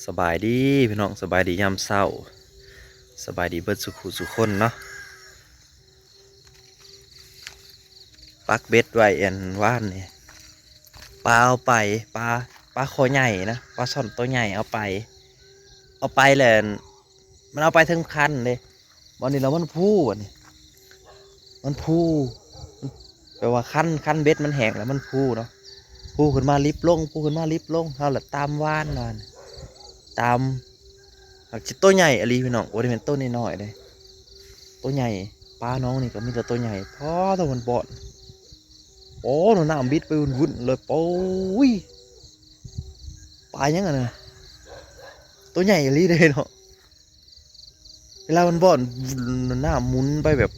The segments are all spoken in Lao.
ສະບາຍດີພີ່ນ້ອງ, ສະບາຍດີຍາມເຊົ້າ, ສະບາຍດີເບິດສູ່ຄູ່ສູ່ຄົນເນາະ. ປັກເບັດໄວ້ອັນວານນີ້ ປາເອົາໄປ, ປາ ປາຄໍໃຫຍ່ນະ, ປາຊ່ອນໂຕໃຫຍ່ເອົາໄປ, ເອົາໄປແລ້ວ ມັນເອົາໄປເທິງຄັນເດ້. ບາດນີ້ລະມັນຟູ ບາດນີ້ມັນຟູ ແປວ່າຄັນ ຄັນເບັດມັນແຫ້ງແລ້ວມັນຟູເນາະ, ຟູຂຶ້ນມາລິບລົງ ຟູຂຶ້ນມາລິບລົງ, ເຮົາລະຕາມວານ ວານຕາມ. ຫາກຊິໂຕໃຫຍ່ອີ່ຫຼີພີ່ນ້ອງ, ບໍ່ໄດ້ແມ່ນໂຕນ້ອຍໆເດ້ ໂຕໃຫຍ່. ປາໜອງນີ້ກໍມີແຕ່ໂຕໃຫຍ່ ພໍ້ໂຕມັນບ່ອນ. ໂອ້ ນ້ຳບິດໄປວຸ້ນໆເລີຍ. ໂອ້ຍ ປາຫຍັງອັນນັ້ນ ໂຕໃຫຍ່ອີ່ຫຼີເດ້ເນາະ. ເວລາມັນບ່ອນ ນ້ຳໝູນໄປແບບ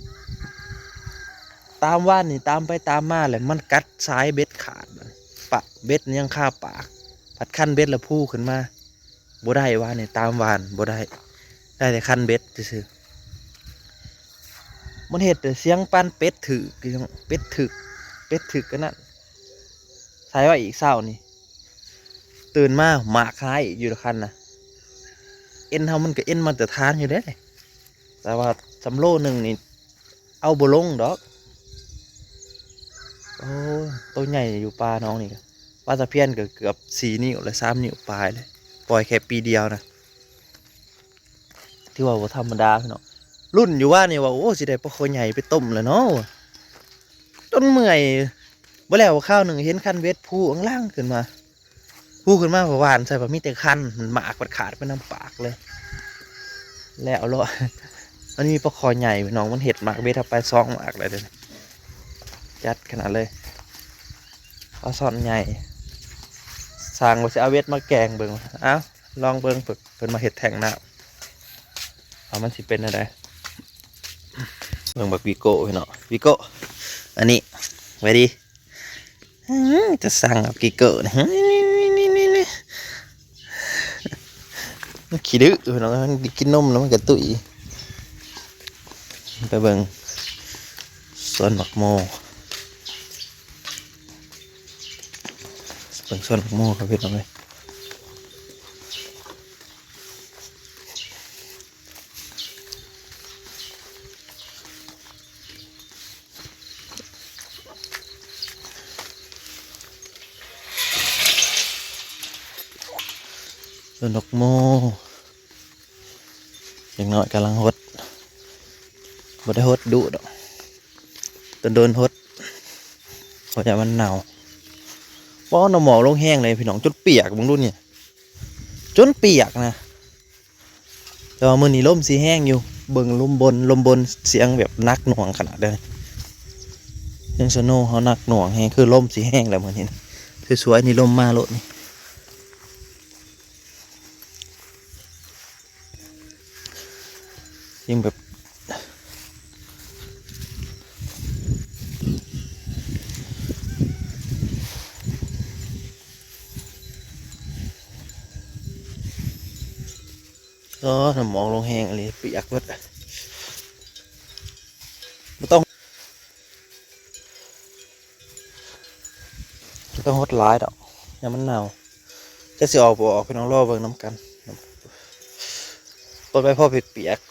ຕາມວານນີ້ ຕາມໄປຕາມມາແຫຼະ ມັນກັດສາຍເບັດຂາດ, ປະເບັດຍັງຄາປາກ, ພັດຄັນເບັດລະຟູຂຶ້ນມາ. ບໍ່ໄດ້ວານນີ້ ຕາມວານບໍ່ໄດ້, ໄດ້ແຕ່ຄັນເບັດຊື່ໆ. ມັນເຮັດແຕ່ສຽງປານເປັດຖືກ ເປັດຖືກ ເປັດຖືກອັນນັ້ນ. ໃສ່ໄວ້ອີກເຊົ້ານີ້ ຕື່ນມາໝາກຫາຍອີກຢູ່ລະຄັນນະ. ເອັນເຮົາມັນກໍເອັນມາດຕະຖານຢູ່ເດ້ ແຕ່ວ່າສຳໂລໜຶ່ງນີ້ເອົາບໍ່ລົງດອກ. ໂອ້ ໂຕໃຫຍ່ຢູ່ປາໜອງນີ້, ປາຕະພຽນກໍເກືອບສີ່ນິ້ວແລ້ວ ສາມນິ້ວປາຍແລ້ວ, ປ່ອຍແຄ່ປີດຽວນະ. ຖືວ່າບໍ່ທຳມະດາພີ່ນ້ອງ, ລຸ້ນຢູ່ວ່ານີ້ວ່າ ໂອ້ ຊິໄດ້ປາຄໍໃຫຍ່ໄປຕົ້ມແລ້ວເນາະ ຈົນເມື່ອຍ. ບໍ່ແລ້ວຄາວໜຶ່ງເຫັນຄັນເບັດຟູອັງລ່າງຂຶ້ນມາ, ຟູຂຶ້ນມາ ຫວ່ານໃສ່ ບາດມີແຕ່ຄັນ ໝາກມັນຂາດໄປນຳປາກເລີຍ. ແລ້ວເລາະ ມັນມີປາຄໍໃຫຍ່ພີ່ນ້ອງ, ມັນເຮັດໝາກເບັດເຮົາໄປສອງໝາກແລ້ວເດ້. ຈັດຂະໜາດເລີຍ ປາຊ່ອນໃຫຍ່. ຊ່າງວ່າຊິເອົາເບັດມາແກງເບິ່ງ, ເອົາ ລອງເບິ່ງ ເພິ່ນ ເພິ່ນມາເຮັດແທ້ງນ້ຳ ວ່າມັນຊິເປັນແນວໃດ. ເບິ່ງບັກວີໂກ້ພີ່ນ້ອງ, ວີໂກ້ ອັນນີ້ ໄວ້ດີ. ອື ຈະສັ່ງເອົາກີເກີນ ນີ້ໆໆ ມັນຂີ້ດື້ພີ່ນ້ອງ, ມັນໄດ້ກິນນົມແລ້ວມັນກະຕຸ້ຍ. ໄປເບິ່ງສວນໝາກໂມ, ເບິ່ງສວນໝາກໂມເຂົາພີ່ນ້ອງເອີຍ. ຕົ້ນໝາກໂມ ເດັກນ້ອຍກຳລັງຫົດ, ບໍ່ໄດ້ຫົດດຸດອກ, ດົນໆຫົດ ເພາະຢ້ານມັນເນົ່າ. ວ້າວ ນ້ຳໝອກລົງແຮງເລີຍພີ່ນ້ອງ, ຈົນປຽກ ເບິ່ງດູນີ້ ຈົນປຽກນະ. ແຕ່ວ່າມື້ນີ້ລົມຊິແຮງຢູ່, ເບິ່ງລົມບົນ ລົມບົນ ສຽງແບບໜັກໜ່ວງຂະໜາດເດີ. ເທິງສະໂນເຮົາໜັກໜ່ວງແຮງ, ຄືລົມຊິແຮງແລ້ວມື້ນີ້ນະ. ສວຍໆ ນີ້ລົມມາໂລດນີ້. ຍັງແບບ ອໍ ນ້ຳໝອກລົງແຮງອີ່ຫຼີ ປຽກເບິດ. ບໍ່ຕ້ອງ ບໍ່ຕ້ອງຫົດຫຼາຍດອກ ຢ້ານມັນເນົ່າ. ຈັກຊິອອກບໍ່ອອກ ພີ່ນ້ອງລໍເບິ່ງນຳກັນ. ປົດໄວ້ພໍປຽກໆ.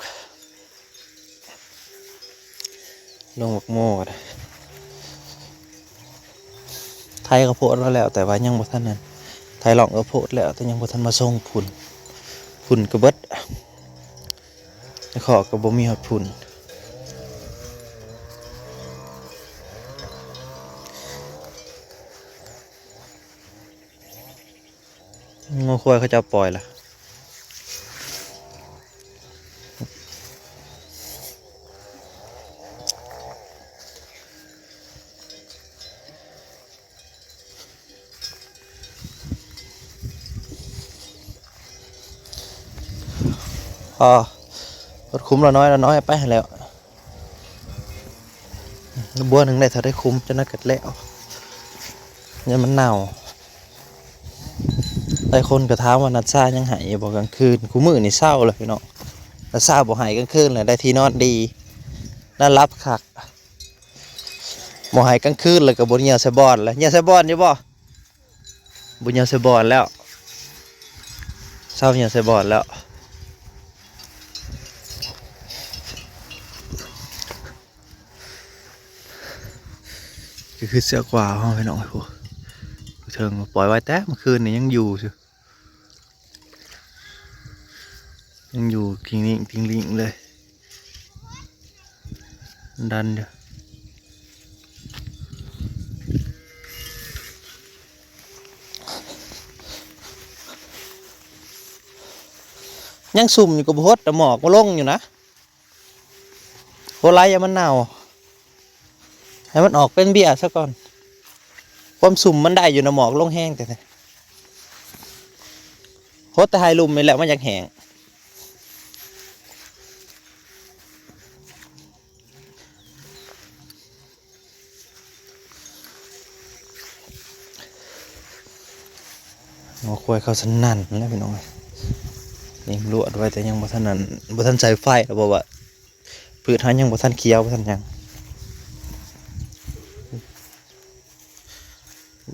ລົງໝາກໂມກໍໄດ້. ໄຖເຂົ້າໂພດມາແລ້ວ ແຕ່ວ່າຍັງບໍ່ທັນນັ້ນ, ໄຖຮ່ອງເຂົ້າໂພດແລ້ວ ແຕ່ຍັງບໍ່ທັນມາສົ່ງຝຸ່ນ, ຝຸ່ນກໍເບິດ. ໃນຄອກກໍບໍ່ມີຮອດຝຸ່ນ. ງົວຄວາຍເຂົາເຈົ້າປ່ອຍລະ. ອໍ ລົດຂຸມລະນ້ອຍ ລະນ້ອຍໄປຫັ້ນແຫຼ້ວ. ບົວໜຶ່ງໄດ້ເທົ່າໃດຂຸມ ຈະໜ້ອຍກັດແລ້ວ ຢ້ານມັນເນົ່າ. ຫຼາຍຄົນກໍຖາມວ່າ ນັດຊາຍັງໃຫ້ຢູ່ບໍ່ກາງຄືນ? ຄູ່ມື້ນີ້ເຊົາແລ້ວພີ່ນ້ອງ, ນັດຊາບໍ່ໃຫ້ກາງຄືນແລ້ວ, ໄດ້ທີ່ນອນດີ ນອນຫຼັບຄັກ. ບໍ່ໃຫ້ກາງຄືນແລ້ວກໍບໍ່ຍ່ຽວໃສ່ບ່ອນແລ້ວ. ຍ່ຽວໃສ່ບ່ອນຢູ່ບໍ່? ບໍ່ຍ່ຽວໃສ່ບ່ອນແລ້ວ. ເຊົາຫຍ້ຽວໃສ່ບ່ອນແລ້ວ. ຄື ຄືເສືອກວາເຮົາ ພີ່ນ້ອງເອີຍ ຜູ້ ຜູ້ເທິງ ປ່ອຍໄວ້ແຕ່ມື້ຄືນນີ້ ຍັງຢູ່ຢູ່ ຍັງຢູ່ກິ້ງລິ້ງຕິ່ງລິ້ງເລີຍ ດັນຢູ່. ຍັງຊຸ່ມຢູ່ກໍບໍ່ຫົດ ແຕ່ໝອກບໍ່ລົງຢູ່ນະ. ບໍ່ໄລ່ໃຫ້ມັນເນົ່າ ໃຫ້ມັນອອກເປັນເບ້ຍຊະກ່ອນ. ຄວາມຊຸ່ມມັນໄດ້ຢູ່ນະ ໝອກລົງແຮງແທ້ໆ. ຫົດແຕ່ໃຫ້ລຸ່ມນີ້ແຫຼະ ມັນຢາກແຫ້ງ. ງົວຄວາຍເຂົາສະໜັ່ນແລ້ວພີ່ນ້ອງເອີຍ ຍິງລວດໄວ້ ແຕ່ຍັງບໍ່ທັນນັ້ນ ບໍ່ທັນໃສ່ໄຟ ເພາະວ່າພືດເຮົາຍັງບໍ່ທັນຂຽວ ບໍ່ທັນຫຍັງ.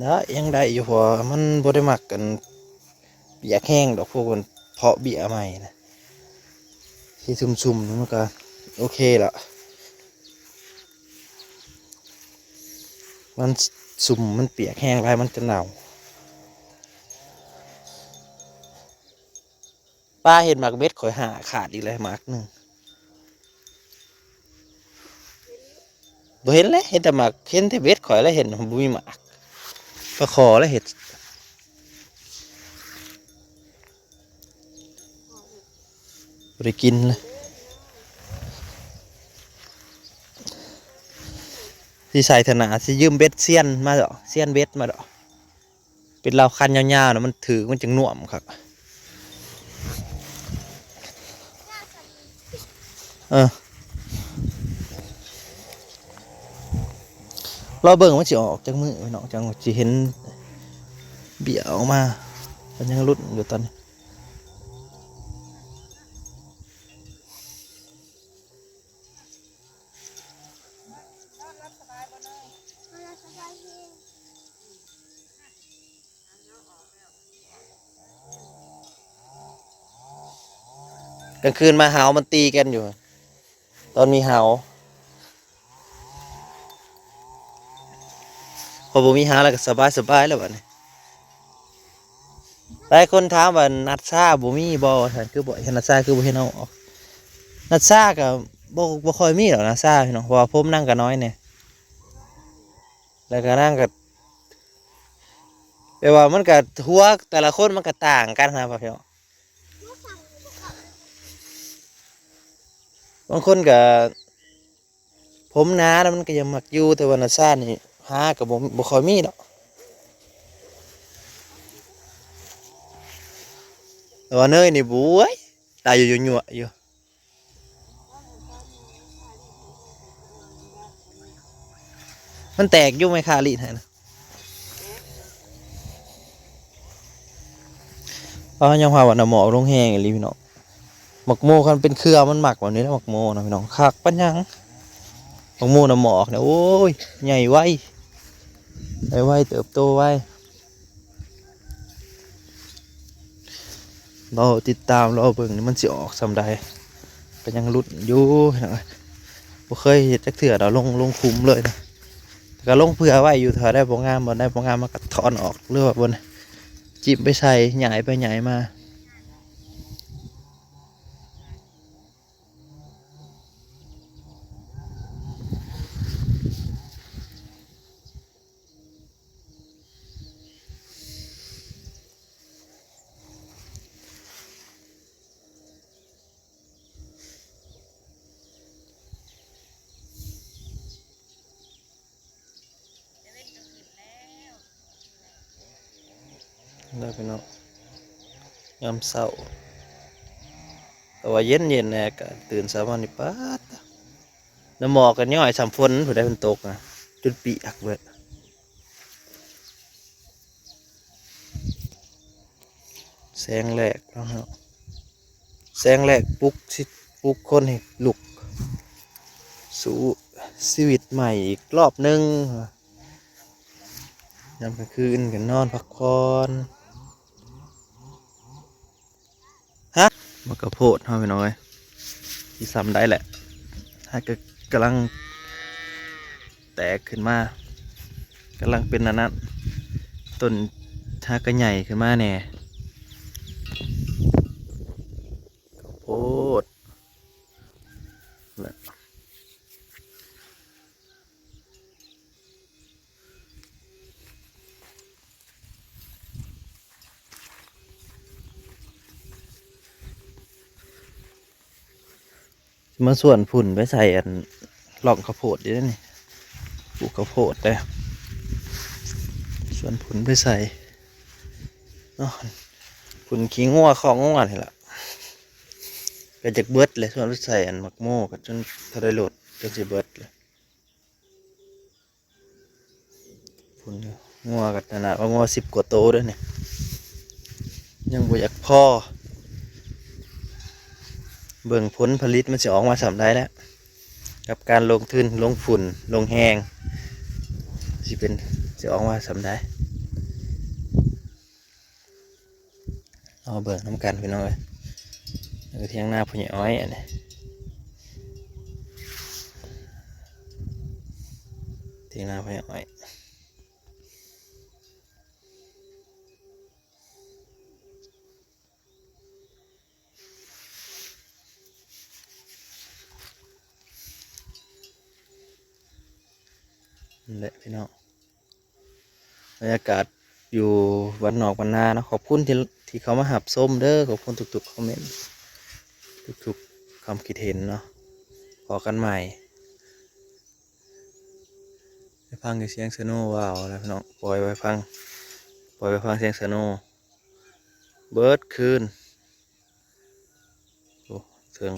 ໄດ້ ຍັງໄດ້ຢູ່ ເພາະວ່າມັນບໍ່ໄດ້ມັກອັນປຽກແຮງດອກ ພວກມັນເພາະເບ້ຍໃໝ່ນະ ທີ່ຊຸ່ມໆ ມັນກໍໂອເຄລະ. ມັນຊຸ່ມ ມັນປຽກແຮງຫຼາຍ ມັນຈະເນົ່າ. ປາເຫັນໝາກເບັດຂ້ອຍຫາຂາດອີກແລ້ວໝາກໜຶ່ງ. ບໍ່ເຫັນແຫຼະ ເຫັນແຕ່ໝາກ ເຫັນແຕ່ເບັດຂ້ອຍແຫຼະ ເຫັນ ບໍ່ມີໝາກ. ປາຂໍແຫຼະເຫັດ. ບໍ່ໄດ້ກິນເລີຍ. ຊິໃສ່ທະນາ ຊິຢືມເບັດຊຽນມາດອກ ຊຽນເບັດມາດອກ. ເປັນລາວຄັນຍາວໆນະ ມັນຖືກ ມັນຈຶ່ງໜ່ວມຄັກ. ເອີ ລໍເບິ່ງມັນຊິອອກຈັກມື້ເນາະ ຈັ່ງຊິເຫັນເບ້ຍອອກມາ. ມັນຍັງລຸ້ນຢູ່ຕອນນີ້. ກາງຄືນມາເຫົ່າ ມັນຕີກັນຢູ່ ຕອນມີເຫົ່າ. ພໍບໍ່ມີເຫົ່າແລ້ວກໍສະບາຍໆແລ້ວບັດນີ້. ຫຼາຍຄົນຖາມວ່ານັດຊາບໍ່ມີບໍ່ ວ່າຊັ້ນ ຄືບໍ່ເຫັນນັດຊາ ຄືບໍ່ເຫັນເອົາອອກ. ນັດຊາກໍບໍ່ ບໍ່ຄ່ອຍມີດອກນັດຊາພີ່ນ້ອງ ເພາະວ່າຜົມນາງກໍນ້ອຍແດ່ ແລ້ວກໍນາງກໍ ແບບວ່າມັນກໍຫົວແຕ່ລະຄົນມັນກໍຕ່າງກັນນະພີ່ນ້ອງ. ບາງຄົນກໍ ຜົມໜານະ ມັນກໍຍັງມັກຢູ່ ແຕ່ວ່ານັດຊານີ້ຫາກໍບໍ່ ບໍ່ຄ່ອຍມີດອກ. ແຕ່ວ່າເນີຍນີ້ ໂອ້ຍ ຕາຍຢູ່ ຍົວະຢູ່. ມັນແຕກຢູ່ ໄມ້ຄາລີດຫັ້ນນະ. ເຮົາຍັງພາວ່ານ້ຳໝອກລົງແຮງອີ່ຫຼີພີ່ນ້ອງ. ໝາກໂມຄັນເປັນເຄືອມັນມັກແບບນີ້ແຫຼະ ໝາກໂມນະພີ່ນ້ອງ ຄັກປານຫຍັງ. ໝາກໂມນ້ຳໝອກນີ້ ໂອ້ຍ ໃຫຍ່ໄວ ໃຫຍ່ໄວ ເຕີບໂຕໄວ. ລໍຕິດຕາມ ລໍເບິ່ງ ມັນຊິອອກສ່ຳໃດ ກໍຍັງລຸ້ນຢູ່ພີ່ນ້ອງ. ບໍ່ເຄີຍເຮັດຈັກເທື່ອດອກ ລົງ ລົງຂຸມເລີຍນະ ແຕ່ກໍລົງເຜື່ອໄວ້ຢູ່ ຖ້າໄດ້ບໍ່ງາມ ບ່ອນໃດບໍ່ງາມ ມັນກໍຖອນອອກ ຫຼືວ່າບ່ອນຈິ້ມໄປໃສ່ ຍ້າຍໄປຍ້າຍມາ. ແລ້ວພີ່ນ້ອງ ຍາມເຊົ້າ ແຕ່ວ່າເຢັນໆແດ່ ກະຕື່ນເຊົ້າມານີ້ ປາດ ນ້ຳໝອກກໍຍ້ອຍສ່ຳຝົນ ຜູ້ໃດ ຝົນຕົກນະ ຈົນປຽກເບິດ. ແສງແລກເນາະ ແສງແລກປຸກ ຊິປຸກຄົນໃຫ້ລຸກ ສູ້ຊີວິດໃໝ່ອີກລອບໜຶ່ງ. ຍາມກາງຄືນກໍນອນພັກຜ່ອນ. ໝາກກະໂພດເຮົາ ພີ່ນ້ອງເອີຍ ຊິສ່ຳໃດແຫຼະ ຫາກະກຳລັງແຕກຂຶ້ນມາ ກຳລັງເປັນອັນນັ້ນ ຕົ້ນຫາກະໃຫຍ່ຂຶ້ນມາແດ່ ເຂົ້າໂພດ ມາສວນຝຸ່ນໄປໃສ່ອັນ ລ່ອງເຂົ້າໂພດຢູ່ເດ້ນີ້ ປູກເຂົ້າໂພດເດ້ ສວນຝຸ່ນໄປໃສ່ເນາະ ຝຸ່ນຂີ້ງົວຄອກງົວນີ້ລະ ກະຈະເບິດແຫຼະ ສວນໄປໃສ່ອັນໝາກໂມ ກະຈົນເທົ່າໃດໂລດ ຈົນຊິເບິດແຫຼະ. ພຸ້ນ ງົວກໍຂະໜາດວ່າງົວສິບກວ່າໂຕເດ້ນີ້ ຍັງບໍ່ຢາກພໍ ເບິ່ງຜົນຜະລິດມັນຊິອອກມາສ່ຳໃດແລ້ວ ກັບການລົງທຶນ ລົງຝຸ່ນ ລົງແຮງ ຊິເປັນ ຊິອອກມາສ່ຳໃດ ເຮົາເບິ່ງນຳກັນພີ່ນ້ອງເອີຍ ແລ້ວກໍຖຽງນາພໍ່ໃຫຍ່ອ້ອຍ ອັນນີ້ ຖຽງນາພໍ່ໃຫຍ່ອ້ອຍ ນັ້ນແຫຼະພີ່ນ້ອງ. ບັນຍາກາດຢູ່ບ້ານນອກບ້ານນາເນາະ ຂອບຄຸນທີ່ ທີ່ເຂົ້າມາຮັບຊົມເດີ ຂອບຄຸນທຸກໆຄອມເມັນ ທຸກໆຄວາມຄິດເຫັນເນາະ ພໍ້ກັນໃໝ່ ໄປຟັງແຕ່ສຽງສະໂນວາວແລ້ວພີ່ນ້ອງ ປ່ອຍໄວ້ຟັງ ປ່ອຍໄວ້ຟັງສຽງສະໂນເບິດຄືນ ໂອ້ ເທິງ